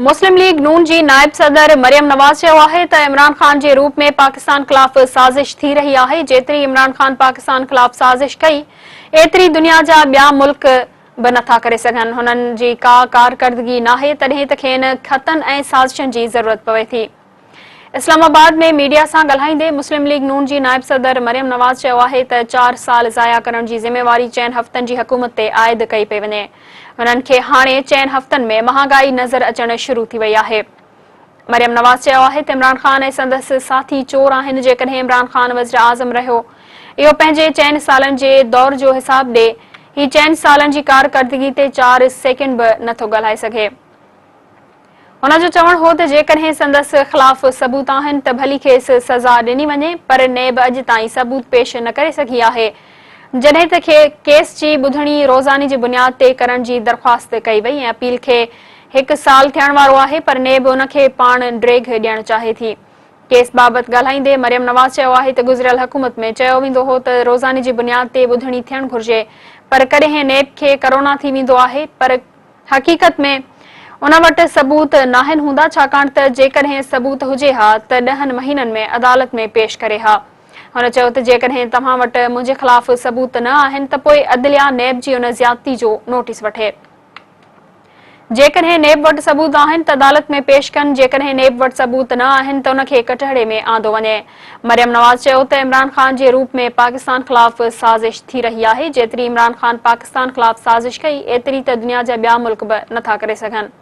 مسلم league نون جي نائب صدر مريم نواز چيو آهي ته عمران خان جي روپ ۾ پاڪستان خلاف سازش ٿي رهي آهي، جيتري عمران خان پاڪستان خلاف سازش ڪئي ايتري دنيا جا ٻيا ملڪ به نٿا ڪري سگهن، هنن جي ڪا ڪارڪردگي ناهي تڏهن ته کين خطن ۽ سازشن جي ضرورت پوي ٿي. اسلام آباد ۾ ميڊيا سان ڳالهائيندي مسلم ليگ نون جي نائب صدر مريم نواز چيو آهي ته چار سال ضايع ڪرڻ جي ذميواري چئن هفتن جي حڪومت تي عائد ڪئي پئي وڃي، هنن کي هاڻي چئن هفتن ۾ مهانگائي نظر اچڻ شروع ٿي وئي آهي. مريم نواز چيو آهي ته عمران خان ۽ سندس ساٿي چور آهن، جيڪڏهن عمران خان وزيراعظم رهيو اهو پنهنجي چئن سالن جي دور جو حساب ڏي، هي چئن سالن جي ڪارڪردگي تي چار سيڪنڊ به نٿو ڳالهائي سگهي. هن جو چوڻ هو ته جيڪڏهن سندس خلاف ثبوت آهن ته ڀلي کيس سزا ڏني وڃي پر نيب اڄ تائين ثبوت پيش نه ڪري سگهي آهي جڏهن ته ڪيس جي ٻڌڻي روزاني جي بنياد تي ڪرڻ جي درخواست ڪئي وئي ۽ اپيل کي هڪ سال ٿيڻ وارو آهي پر نيب ان کي پاڻ ڊيگهه ڏيڻ چاهي ٿي. ڪيس بابت ڳالهائيندي مريم نواز چيو آهي ته گذريل حڪومت ۾ چيو ويندو هو ته روزاني جي بنياد تي ٻڌڻي ٿيڻ گهرجي پر ڪڏهن نيب کي ڪرونا ٿي ويندو آهي پر حقيقت ۾ ان وٽ ثبوت ناهن هوندا ڇاڪاڻ ته جيڪڏهن ثبوت هجي ها ته ڏهن مهينن ۾ عدالت ۾ پيش ڪري ها. هن چيو ته جيڪڏهن توهان وٽ منهنجي خلاف ثبوت نه آهن ته پوء عدليا نيب جي ان زيادتي جو نوٽيس وٺي. جيڪڏهن نيب وٽ ثبوت آهن ته عدالت ۾ پيش ڪن، جيڪڏهن نيب وٽ ثبوت نه آهن ته ان کي ڪٽهڙي ۾ آندو وڃي. مريم نواز چيو ته عمران خان جي روپ ۾ پاڪستان خلاف سازش ٿي رهي آهي، جيتري عمران خان پاڪستان خلاف سازش ڪئي ايتري ته دنيا جا ٻيا ملڪ به نٿا ڪري سگهن.